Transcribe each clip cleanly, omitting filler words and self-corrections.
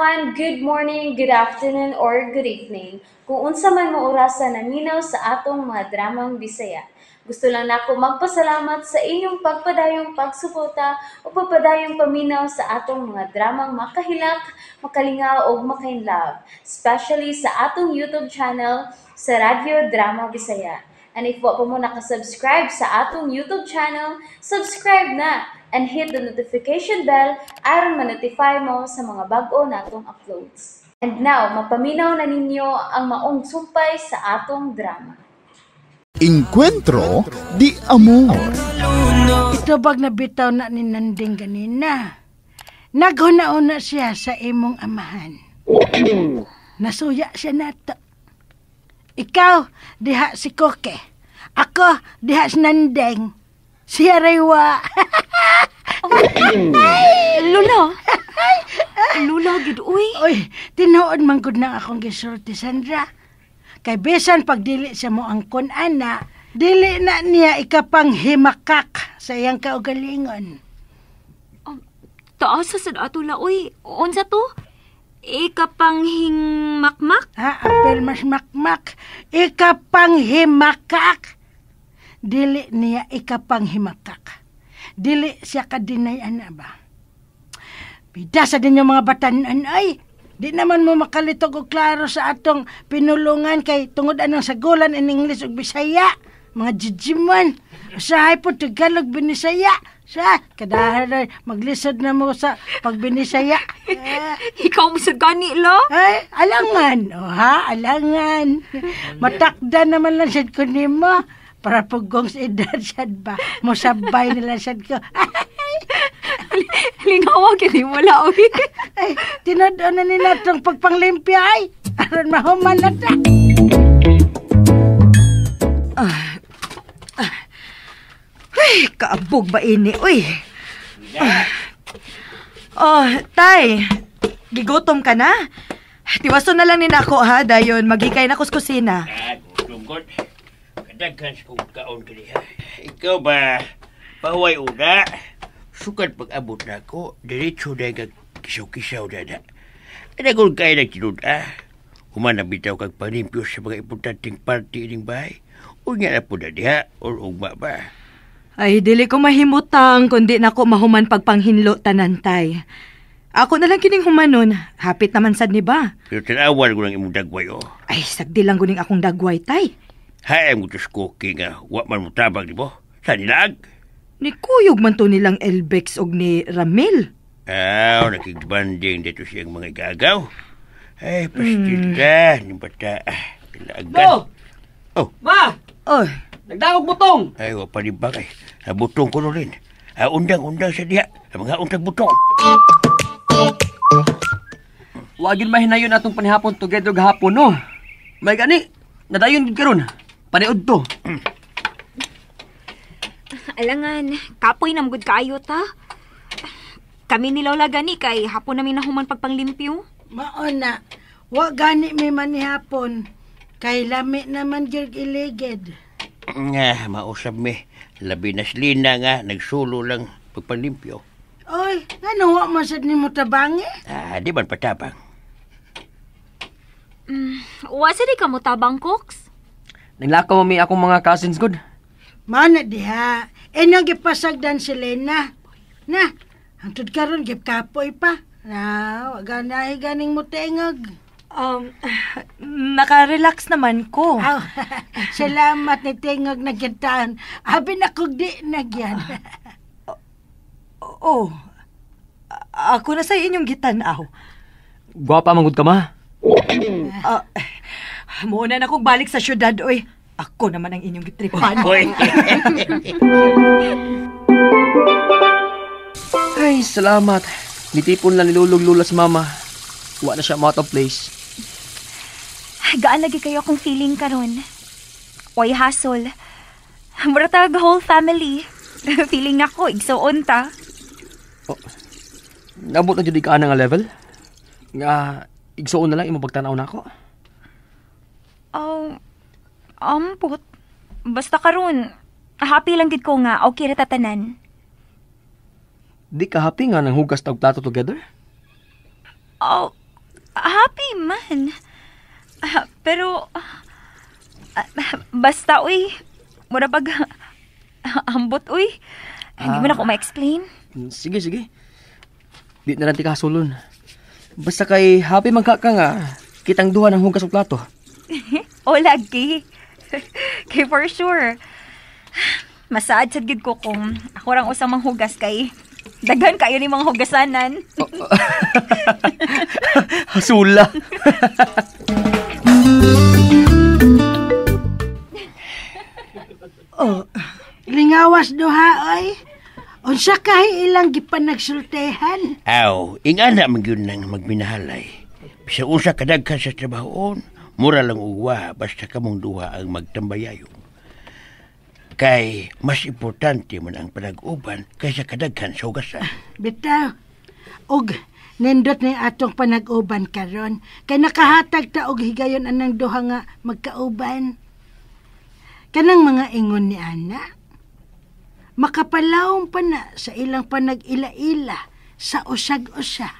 Everyone! Good morning, good afternoon, or good evening. Kung unsa man mo orasa naminaw sa atong mga dramang Bisaya. Gusto lang nako magpasalamat sa inyong pagpadayong pagsuporta o pagpadayong paminaw sa atong mga dramang makahilak, makalingaw ug makainlove, especially sa atong YouTube channel sa Radyo Drama Bisaya. And if wa pa mo nakasubscribe sa atong YouTube channel, subscribe na and hit the notification bell aron ma-notify mo sa mga bag-o natong uploads. And now, mapaminaw na ninyo ang maong sumpay sa atong drama. Encuentro di Amor. Ito bag nabitaw na ni Nanding ganina. Naghuna-una siya sa imong amahan. Nasuya siya nato. Ikaw, diha si Koke. Ako, diha si Nandeng. Siya raywa. Lula. Lula, gid uy. Uy, tinuod man gud na akong gisulti, Sandra. Kay bisan pag dili siya mo angkon ana, dili na niya ikapanghimakak sa iyang kaugalingon. Taas sa sad ato la uy. Unsa to? Ikapanghingmakmak? Ha, apel mas makmak. Ikapanghimakak. Dili niya ikapanghimakak. Dili siya kadinay ana ba. Bida sa din yung mga batanan ay. Di naman mo makalitog og klaro sa atong pinulungan kay tungod anang sagulan in English ug Bisaya. Mga jijiman. Usahay po Tagalog Binisaya. Sa kadahan maglisod na mo sa pagbinisaya. Eh. Ikaw mo sa gani la? Ay, alangan. O ha, alangan. Matakda naman lang sad ko nimo. Para pugong sa edad sad ba. Mosabay na lang sad ko. Lingawa gid wala uy. Ay, tinud-on na ni natong pagpanglimpya ay. Aron mahuman na ta. Ay, kaabog ba ini? Uy. Oh, tay. Gigutom ka na? Tiwason na lang ni nako ha, dayon magikay na kus kusina. Ah, gutom god. Kadaghan sa kong kaon kani ha. Ikaw ba, pahuway una. Sukad pag-abot na ako, diretso na kag kisaw-kisaw na na. Anagol kayo ng tinud ah. Human bitaw kag panimpyo sa mga importanteng party ining bahay. Unya na po na diha, or ugma ba. Ay, dili ko mahimutang kundi nako mahuman pagpanghinlo tanantay. Ako na lang kining humanon. Hapit naman sad ni ba? Pero tanawan ko lang imong dagway oh. Ay, sagdi lang guning akong dagway tay. Hay, ang gutos ko nga, wa man mo tabang di mo. Sa nilaag? Ni kuyog man to nilang Elbex og ni Ramil. Aw, nakigbanding dito siyang mga igagaw. Ay, pastilda, ni bata. Pilaagan. Bo! Oh. Ma! Oy, Nagdangog butong! Ay, wa pa ni bagay. Butong ko rin. Undang-undang sa diha. Ang mga untag butong. Wagin mahinayon atong panihapon together gahapon, no? May gani, nadayon gid karon. Paniud to. Alangan, kapoy na gud kaayo ta. Kami ni Lola gani kay hapon namin nahuman pagpanglimpyo. Maona, wa gani may manihapon. Kay lami naman gyud iligid. Nga, mausap mi. Labi na silina nga, nagsulo lang pagpalimpyo. Oy, ngano wa man sad nimo tabangi? Ah, di man patabang. Wa sa di ka mo tabang, Cooks? Naglakaw mi akong mga cousins good. Mana diha. Inyong gipasagdan si Lena. Na, hangtod karon gipkapoy pa. Na, wa ganahi ganing mutengog. Nakarelax naman ko. Aw, salamat ni tingog na gintaan. Abi na kog di nagyan. Oh, ako na sa inyong gitanaw. Gwapa man gud ka ma. Ah, muna na kong balik sa syudad, oy. Ako naman ang inyong gitripan. Hoy! Ay, salamat. Nitipon lang nilulog lula sa mama. Wa na siya out of place. Gaan lagi kayo akong feeling karon. Oy, hasol. Mura tag whole family. Feeling nako igsuon ta. Nabot na jud ka ana nga level. Nga igsuon na lang imo pagtan-aw nako. Oh, ampot. Basta karon, happy lang gid ko nga okay ra tatanan. Di ka happy nga nang hugas tag plato together? Oh, Happy man. Pero, basta, uy. Mura pag, ambot, uy. Hindi mo na ako ma-explain. Sige, sige. Di na lang ti kasulon. Basta kay happy man ka nga, kitang duha ng hugas og plato. O, lagi. Kay for sure. Masaad sad gid ko kung ako rang usang manghugas kay daghan kayo ni mga hugasanan. Hasula. Oh, lingawas duha oy. Unsa kahi ilang gipanagsultehan? Aw, ingana man gyud nang magminahalay. Bisan unsa kadaghan sa trabahoon, mura lang uwa basta kamong duha ang magtambayayo. Kay mas importante man ang panag-uban kaysa kadaghan sa hugasan. Bitaw. Og nindot ni atong panag-uban karon kay nakahatag ta og higayon anang duha nga magkauban. Kanang mga ingon ni ana, makapalawom pa na sa ilang panag-ila-ila sa usag-usa.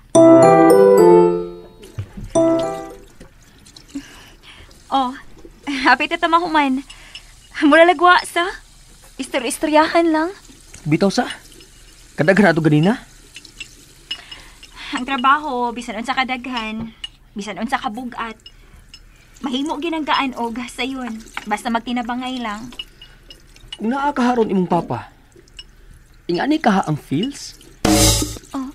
Oh, happy ta mahuman. Mura lagwa sa istorya-istoryahan lang. Bitaw sa? Kadaghan ato ganina? Ang trabaho, bisan unsa kadaghan, bisan unsa kabugat. Mahimo ginanggaan og sayon, basta magtinabangay lang. Kung naa ka haron imong papa, ingani ka ha ang feels? Oh.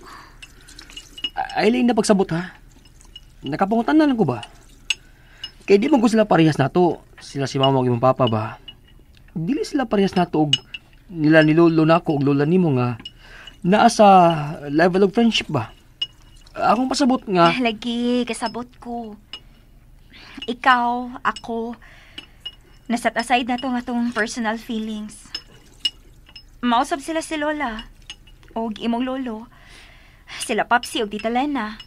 Ay, na pagsabot ha. Nakapangutan na lang ko ba? Kaya di man ko sila parehas nato. Sila si mama og imong papa ba? Dili sila parehas nato og nila ni lolo nako og lola nimo nga naa sa level of friendship ba? Akong pasabot nga. Lagi, kasabot ko. Ikaw, ako, naset aside na to nga tong personal feelings. Mausap sila si Lola og imong lolo. Sila Papsi og Tita Lena.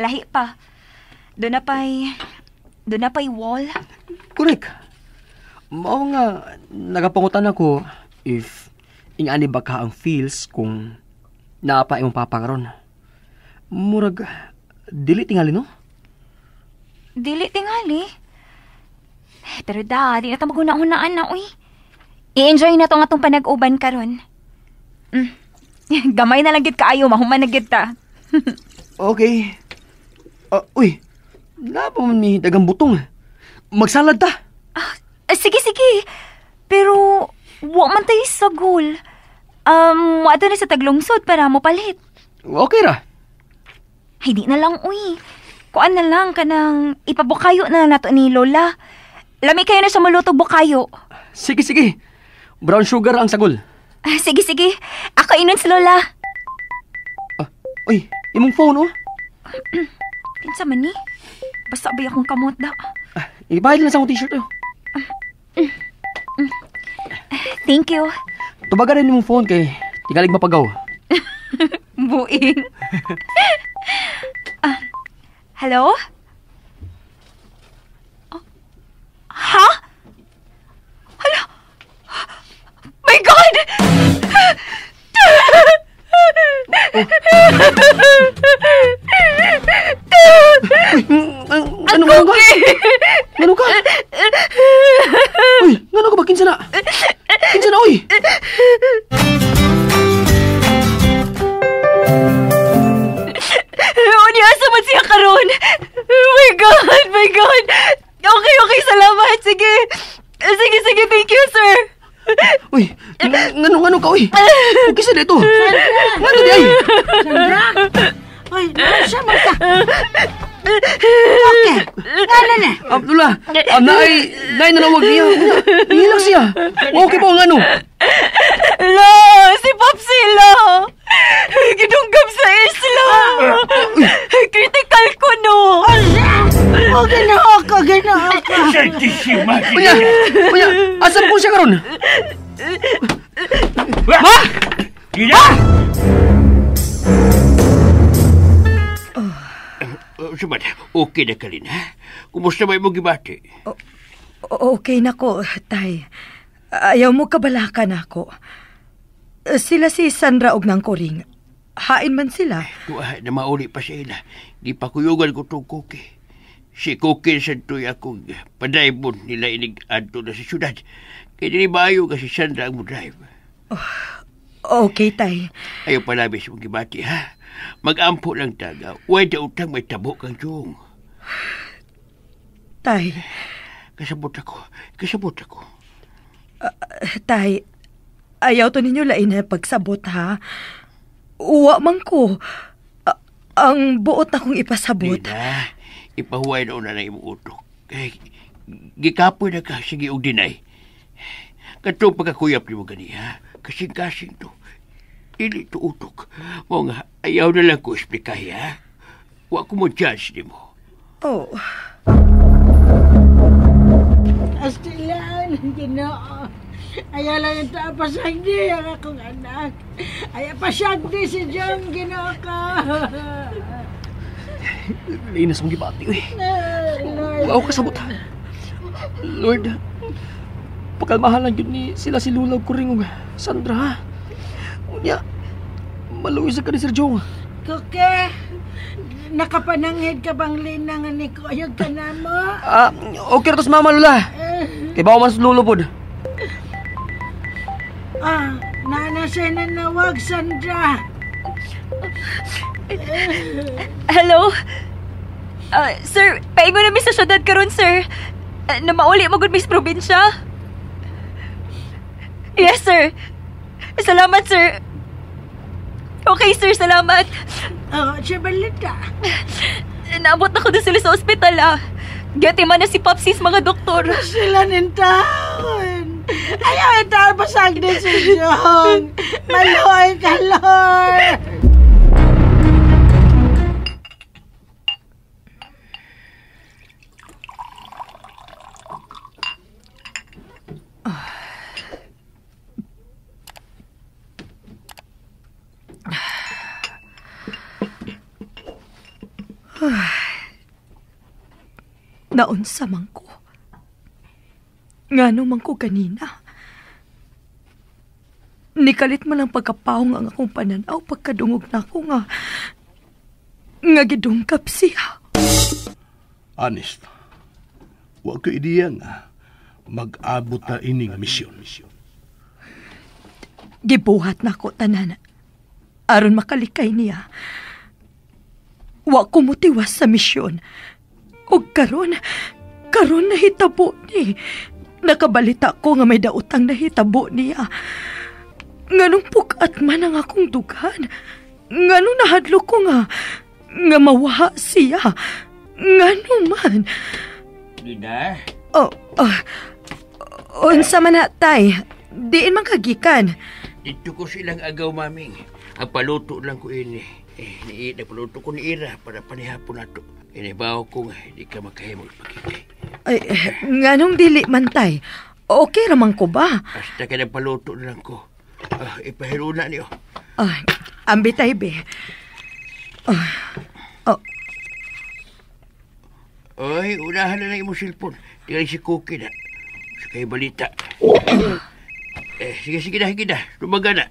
Lahi pa. Doon na pa'y wall. Correct. Mao nga, nagapangutan ako if ingani ba ka ang feels kung naa pa imong papa karon. Murag, dili tingali, no? Dili tingali. Pero da, di na ta maguna-unaan na, uy. I-enjoy na to nga tong panag-uban karon. Gamay na lang gid kaayo, mahuman na gid ta. Okay. Uy, naa pa man mi dagang butong. Magsalad ta. Sige, sige. Pero, wa man tayo sagol. Wato na sa taglungsod para mo palit. Okay ra. Ay, di na lang, uy. Kuan na lang ka nang ipabukayo na nato ni Lola. Lami kayo na sa malutog bukayo. Sige, sige. Brown sugar ang sagol. Sige, sige. Ako inon si Lola. Uy, imong phone, oh. Kinsa man ni? Basta abay akong kamot da. Ibayad lang sa akong t-shirt, oh. Thank you. Tubagan rin imong phone kay tingalig mapagaw. Buing. Hello? Oh. Ha? Hala? My God! Ano ka? Ano ka? Uy, ano ka ba? Kinsa na? Kinsa na, uy? Unya, asa man siya karon? Oh my God, my God. Okay, okay, salamat. Sige. Sige, sige, thank you, sir. Uy, ngano ka, uy? Kisa dito. Ngano di ay? Sandra! Uy, siya man ka. Okay, ngano na? Lola, naay nanawag niya. Nihilak siya. Okay po, ngano? La, si Popsi, la. Gidunggab sa isla. Critical ko, no. Oh, ginoo ko, ginoo ko. Santisima! Unya, unya, asa po siya karon? Ma! Gina! Sumat, okay na ka rin, ha? Kumusta ba imong gibati? Okay na ko, tay. Ayaw mo kabalakan ako. Sila si Sandra og nang Koring. Hain man sila. Tuwa na mauli pa sa ila. Di pa kuyugan ko itong Cookie. Si Cookie sa tuy akong padrive nila inig adto na sa syudad. Kaya dili maayo kasi Sandra ang mo-drive. Oh, okay, tay. Ayaw palabis mong gibati, ha? Mag-ampo lang taga. Huwag na utang may tabo kang Jong. Tay. Kasabot ako. Kasabot ako. Tay, ayaw to ninyo lain na pagsabot, ha? Uwa man ko. Ang buot na kong ipasabot. Di na. Ipahuway na una na imong utok. Eh, gikapoy na ka. Sige, og dinay. Katong pagkakuyap ni mo gani, ha? Kasing-kasing to. Dili to utok. Mo nga, ayaw na lang ko esplikay, ha? Wa ko mo judge ni mo. Oh. Astilan, Ginoo. Ayaw lang yung pasagdi ang akong anak. Ayaw pasagdi si John, Ginoo ka. Linas mong gibati, uy. Wow, kasabot, ha? Lord, pakalmahan lang yun ni sila si Lula ko rin, Sandra, ha? Unya, maluwi sa ka ni Sir Jong. Kuke, nakapananghid ka bang linang ni ko? Ayog ka na mo? Okay na to sa mama, Lula. Kay bawa man sa lulo pod. Ah, nana siya nanawag, Sandra. Hello? Sir, paingon na mi sa syudad karon, sir. Na mauli mo gud mi sa probinsya. Yes, sir. Salamat, sir. Okay, sir, salamat. Oh, siya balita. Naabot na ko doon sila sa ospital, ah. Gati man na si Popsis, mga doktor. Sila nin taon. Ayaw, ito pasag din si John. Maluhay ka, Lord. Naunsa man ko. Ngano man ko ganina. Nikalit man ang pagkapaong ang akong pananaw pagkadungog na ako nga gidungkap siya. Honest, wa ko ideya nga mag-abot na ining misyon. Gibuhat na ko tanan aron makalikay niya. Wa ko motiwas sa misyon. O karon nahitabo ni. Nakabalita ko nga may daotang nahitabo niya. Nganong pukat man ang akong dugan. Nganong nahadlo ko nga mawaha siya. Ngano man. Lina? Oh, unsa man na, tay. Diin man kagikan. Dito ko silang agaw, maming. Ang paluto lang ko ini. Eh, nagpaluto ko ni Ira para panihapon nato. Inibaw ko nga, hindi ka makahimog pagkikay. Ay, nganong dili man, tay? Okay ramang ko ba? Basta ka nagpaluto na lang ko. Ipahiruna niyo. Ambi, tay, be. Oy, unahan na lang imong cellphone. Tingnan si Cookie na. Sa kayo balita. Eh, sige na. Lumaga na.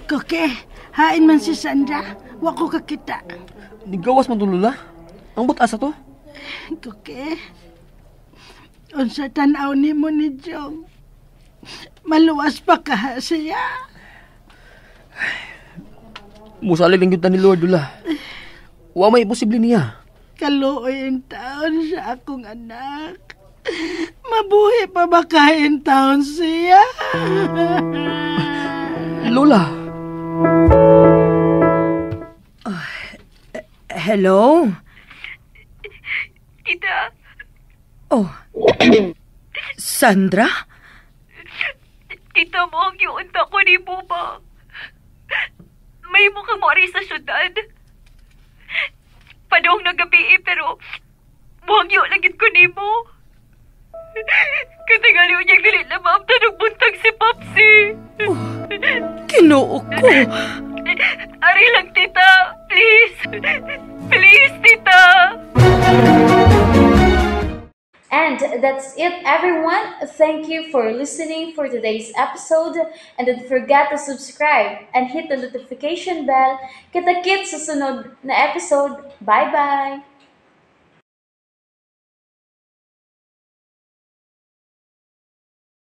Cookie, hain man si Sandra. Wa ko kakita. Nigawas man to, Lula. Ang butas to. Cookie, unsa tan-aw nimo ni Jong? Maluwas pa ka siya. Musalig lang yun ni Lord, Lula. Wa may imposible niya. Kaluoy in taon siya akong anak. Mabuhi pa ba kain taon siya? Lola! Hello? Tita? Oh. Sandra? Tita mo, ang iunta ko ni Buba. May mukhang moari sa syudad. Padong na gabi pero muhang yun lang ko ni mo. Katingali niyang dili na maamtan og buntag si Popsi. Oh, Kinoo ko. Ari lang, tita. Please. Please, tita. And that's it, everyone. Thank you for listening for today's episode. And don't forget to subscribe and hit the notification bell. Kita-kits sa sunod na episode. Bye-bye!